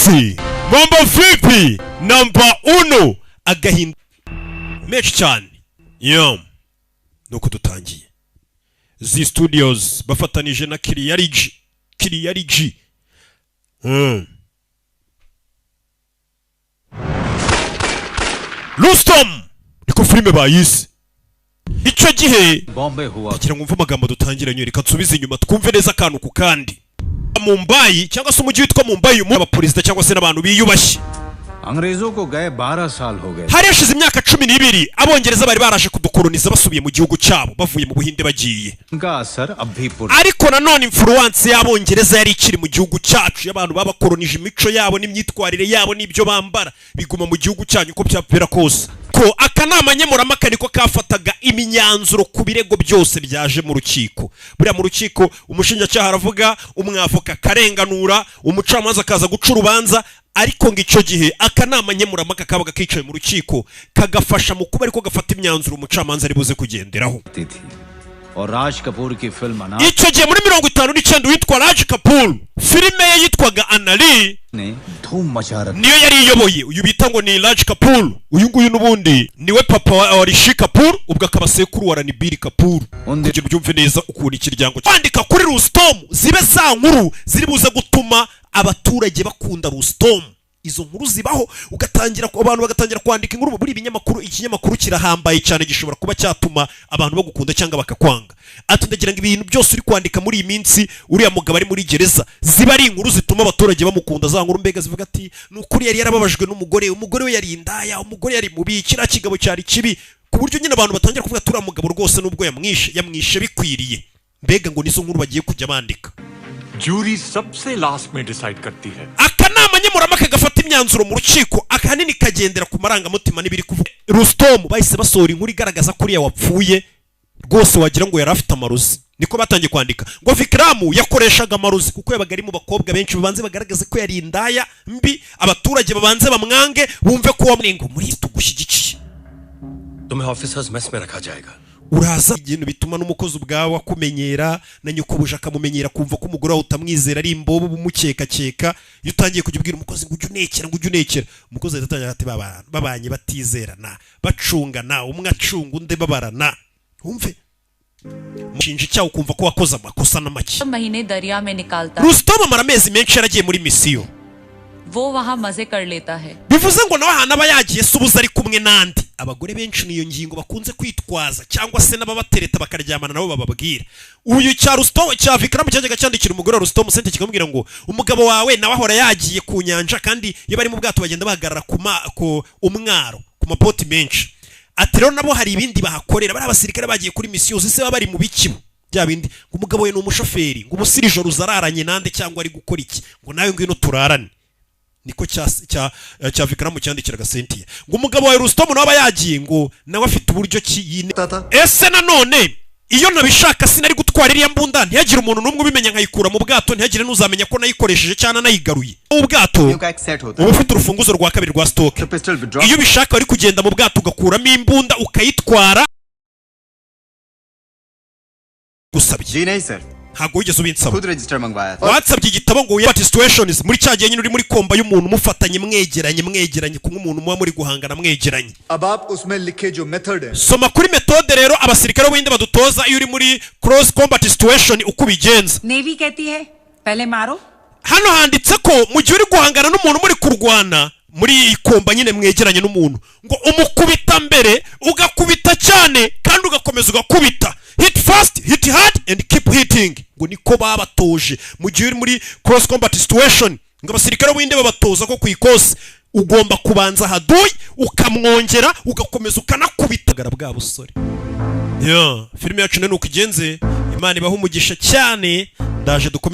Munsi mambo vipi? Namba uno, agahinda menshi cyane yo. Nuko dutangiye Zee Studios bafatanije na Kiriyariji, Kiriyariji. Rustom niko filime bayise icyo gihe. Bombay हुआ Kugira ngo umve amagambo dutangira, reka nsubize inyuma twumve neza akantu ku kandi. Mumbai cyangwa se umujyi witwa Mumbai, abaperezida cyangwa se n'abantu biyubashye. अंग्रेजों को गए 12 साल हो गए। Hari hashize imyaka 12 Abongereza bari baraje kudukoloniza basubiye mu gihugu cyabo, bavuye mu Buhinde bagiye. उनका असर अब भी पूरा Ariko nanone influence y'Abongereza yari ikiri mu gihugu cyacu, y'abantu babakolonije, imico yabo n'imyitwarire yabo n'ibyo bambara biguma mu gihugu cyanyu uko byapfira kose. Ko akanama nkemurampaka niko kafataga imyanzuro ku birego byose byaje mu rukiko. Buriya mu rukiko umushinjacyaha aravuga, umwavoka akarenganura, umucamanza akaza guca urubanza. Ariko ngo icyo gihe akanama nkemurampaka kabaga kicaye mu rukiko, kagafasha mu kuba ariko gafata imyanzuro umucamanza ari buze kugenderaho. थी और राज कपूर की film अनार Icyo gihe muri 59, uwitwa Raj Kapoor, filime ye yitwaga Anari ने धूम मचा रखी। niyo yari iyoboye. Uyu bita ngo ni Raj Kapoor, uyu nguyu n'ubundi niwe papa wa Rishi Kapoor, ubwo akaba sekuru wa Ranbir Kapoor. Undi- Kugira ubyumve neza ukuntu ikiryango kwandika kuri Rustom zibe za nkuru ziri buze gutuma abaturage bakunda Rustom. Izo nkuru zibaho, ugatangira abantu bagatangira kwandika inkuru buri ibinyamakuru. Ikinyamakuru kirahambaye cyane, gishobora kuba cyatuma abantu bagukunda cyangwa bakakwanga. Ati ndagira ngo ibintu byose uri kwandika muri iyi minsi uriya mugabo ari muri gereza ziba ari inkuru zituma abaturage bamukunda, za nkuru mbega zivuga ati ni ukuri yari yarababajwe n'umugore, umugore we yari indaya, umugore yari mubi, kiriya kigabo cyari kibi, ku buryo nyine abantu batangira kuvuga ati uriya mugabo rwose nubwo yamwishe, yamwishe bikwiriye. Mbega ngo nizo nkuru bagiye kujya bandika. Jury सबसे last में decide करती है। Akanama nkemurampaka gafata imyanzuro mu rukiko ahanini kagendera ku marangamutima n'ibiri kuvuga. Rustom bahise basohora inkuru igaragaza ko uriya wapfuye rwose wagira ngo yari afite amarozi. Niko batangiye kwandika ngo Vikiramu yakoreshaga amarozi kuko yabaga ari mu bakobwa benshi. Babanze bagaragaze ko yari indaya mbi, abaturage babanze bamwange, bumve ko wamwengo muri tugushyigikiye. तुम्हें officers mess में रखा जाएगा। Uraza ibintu bituma n'umukozi ubwawe akumenyera, na nyoko akamumenyera, kumva ko umugore wawe utamwizera, ari imbobo, umukekakeka. Iyo utangiye kujya ubwira umukozi ngo ujye unekera, ngo ujye unekera, umukozi ahita atangira ati babanye batizerana, bacungana, umwe acunga undi, babarana. Wumve mushinja icyaha, ukumva ko wakoze amakosa na make. महीने दरिया में निकालता। Rusitomu amara amezi menshi yaragiye muri misiyo. वो वहाँ मजे कर लेता है। Bivuze ngo nawe ahantu aba yagiye se ubuze ari kumwe n'andi. Abagore benshi niyo ngingo bakunze kwitwaza, cyangwa se n'ababatereta bakaryamana nabo bababwira. Uyu cya Rusitomu cya Vikaramu cyajyaga cyandikira umugore wa Rusitomu Sente, kikamubwira ngo umugabo wawe nawe ahora yagiye ku nyanja, kandi iyo bari mu bwato bagenda bahagarara ku umwaro, ku mapoti menshi. Ati rero nabo hari ibindi bahakorera, bari abasirikare bagiye kuri misiyo zise baba bari mu bikibo bya bindi. Ngo umugabo we ni umushoferi, ngo ubusira ijoro uzararanye nande cyangwa ari gukora iki, ngo nawe ngwino turarane. Niko cya Vikaramu cyandikiraga Sentiya, ngo umugabo wawe Rusitomu nawe aba yagiye, ngo nawe afite uburyo ki yine. Ese nanone iyo ntabishaka sinari gutwara iriya mbunda, ntihagire umuntu n'umwe ubimenya, nkayikura mu bwato, ntihagire n'uzamenya ko nayikoresheje cyangwa nayigaruye? Ubwato का एक set होता uba ufite urufunguzo rwa kabiri rwa stock. है, pistol withdraw. Iyo ubishaka wari kugenda mu bwato ugakuramo imbunda ukayitwara. Gusabye? जी नहीं sir. Ntabwo wigeze ubinsaba. खुद register मंगवाया था। Wansabye igitabo ngo wiyate situations muri cya gihe nyine uri muri combat y'umuntu, mufatanye, mwegeranye, mwegeranye kumwe, umuntu muba muri guhangana mwegeranye. अब आप उसमें लिखे जो method है Soma kuri méthode rero abasirikare b'Ubuhinde badutoza iyo uri muri close combat situation, uko ubigenza. Navy कहती है पहले मारो। Hano handitse ko mu gihe uri guhangana n'umuntu, muri kurwana muri iyi combat nyine, mwegeranye n'umuntu, ngo umukubita mbere, ugakubita cyane kandi ugakomeza ugakubita. Hit fast, hit hard and keep hitting. Ngo niko babatoje mu gihe uri muri close combat situation. Ngo abasirikare b'Ubuhinde babatoza ko ku ikosi ugomba kubanza haduyi, ukamwongera, ugakomeza ukanakubita bwa busore. Ya filime yacu ni uko igenze. Imana ibaha umugisha cyane, ndaje dukomeze.